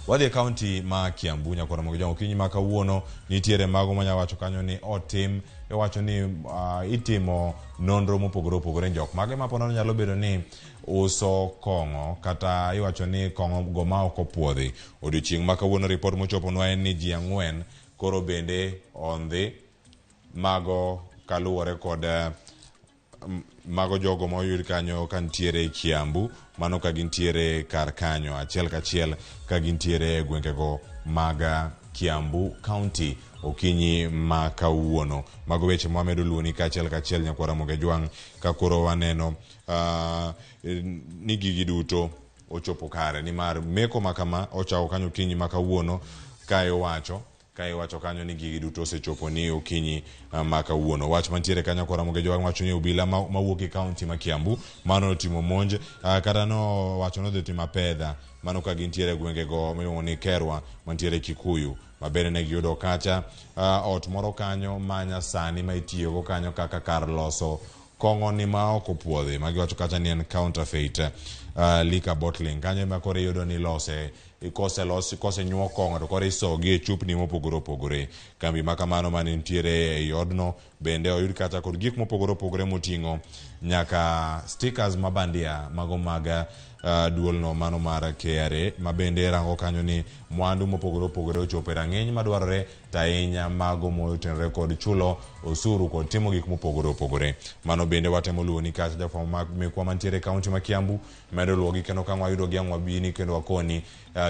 Wadhi e kaunti ma Kiambu nyakwar Ramogi Jwang' okinyi ma kawuono nitiere mago manya wacho kanyo ni otim iwacho ni itimo nonro mopogore opogore jok mage ma ponono nyalo bedo ni uso kong'o kata iwacho ni kong'o go ma ok opuodhi. Odiochieng' ma kawuono ripot mochoponwa en ni ji ang'wen koro bende ondhi mago kaluwore kod mago jogo ma oyud kanyo ka nitiere Kiambu mano ka gintiere kar kanyo achiel kachiel ka gintiere e gwengego mag Kiambu County okinyi ma kawuono. Mago weche ma wamedo luwoni kaachiel kachiel nyakwar Ramogi Ajwang' ka koro waneno ni gigi duto ochopo kare nimar meko ma kama ochako kanyo okinyi ma kawuono ka iwacho ka iwacho kanyo ni gigi duto osechopo ni okinyi ma kawuono. Wach mantiere kanyo kora Ramogi Ajwang' wacho ni obila mawuok e kaunti ma Kiambu mano otimo monj kata nowacho ni odhi timo apedha mano ka gintiere e gwengego miluongo ni Kerwa mantiere Kikuyu ma bende ne giyudo kacha ot moro kanyo ma nyasani ma itiyogo kanyo kaka kar loso kong'o ni ma ok opuodhi ma giwacho kacha ni en counterfeit liquor bottling kanyo ema koro iyudo ni ilose koselos kosenyuo kong'o to koro isogi e chupni mopogore opogore. Kambi ma kamano mane nitiere ei odno bende oyud kata kod gik mopogore opogore moting'o nyaka stickers ma bandia mago mag duolno mano mar KRA ma bende rango kanyo ni mwandu mopogore opogore ochopo e rang'iny madwarore to ahinya mago motenore kod chulo osuru kod timo gik mopogore opogore. Mano bende watemo luwo ni kacha jafwambo mekwa mantiere e kaunti ma Kiambu medo luwogi kendo ka wayudo gi ang' wabini kendo wakoni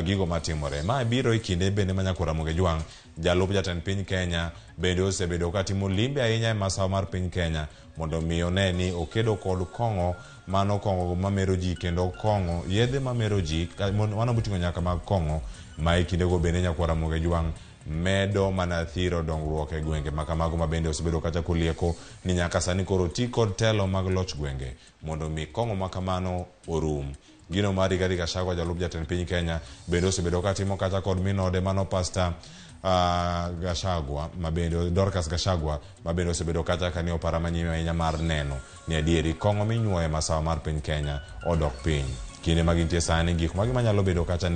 gigo matimore. Ma biro e kinde bende ma nyakwar Ramogi Ajwang' jalup jatend piny Kenya bende osebedo katimo limbe ahinya e masawa mar piny Kenya mondo mi one ni okedo kod kong'o mano kong'o mamero ji kendo kong'o yedhe mamero ji mano moting'o nyaka mag kong'o ma e kindego bende nyakwar Ramogi Ajwang' medo mana thiro dongruok e gwenge ma kamago ma bende osebedo kacha kolieko ni nyaka sani koro ti kod telo mag loch gwenge mondo mi kong'o ma kamano orum. Gino mar Rigathi Gachagua jalup jatend piny Kenya bende osebedo katimo kacha kod minode mano Pastor Gachagua ma bende Dorcas Gachagua ma bende osebedo kacha ka ni opara manyime ahinya mar neno ni adieri kong'o minyuoyo e masawa mar piny Kenya odok piny. Kinde ma gintie sani gik magi manyalo bedo kacha ni